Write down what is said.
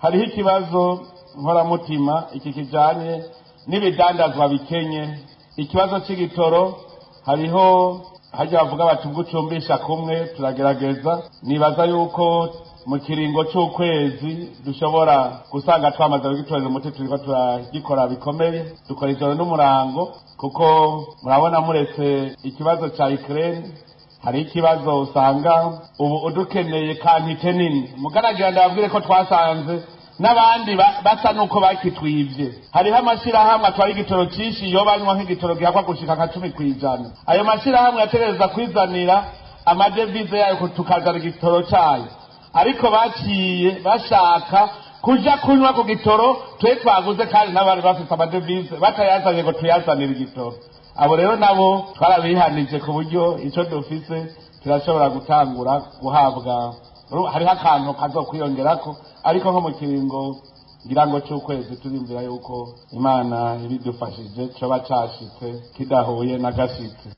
Hariho ikibazo nkoramutima iki kijanye n'ibidandazwa bikenye, ikibazo c'igitoro. Hariho hajya bavuga bati ubwo ucumbisha kumwe, turagerageza. Nibaza yuko mu kiringo c'ukwezi dushobora gusanga twamaze kugitorera umuti. Turiko turagikora bikomeye, dukora ijoro n'umurango, kuko murabona muretse ikibazo ca Ukraine, hari ikibazo usanga ubu udukeneye quantité nini. Mugaragira ndababwire ko twasanze n'abandi basa nuko bakitwivye. Hariho amashirahamwe atwara igitoro cinshi, iyo banywa nk'igitoro gihakwa gushika nka 10%. Ayo mashirahamwe yategereza kwizanira amadevize yayo, tukazana igitoro cayo, ariko baciye bashaka kuja kunywa ku gitoro twe twaguze, kandi n'abari bafise amadevize batayazanye ngo tuyazanire igitoro. Abo rero nabo twarabihanije, ku buryo ico dufise kirashobora gutangura guhabwa. Hariho akantu kazokwiyongerako, ariko nko mu kiringo ngira ngo c'ukwezi, turimvira yuko Imana ibidufashije coba cashitse kidahuye na gashitse.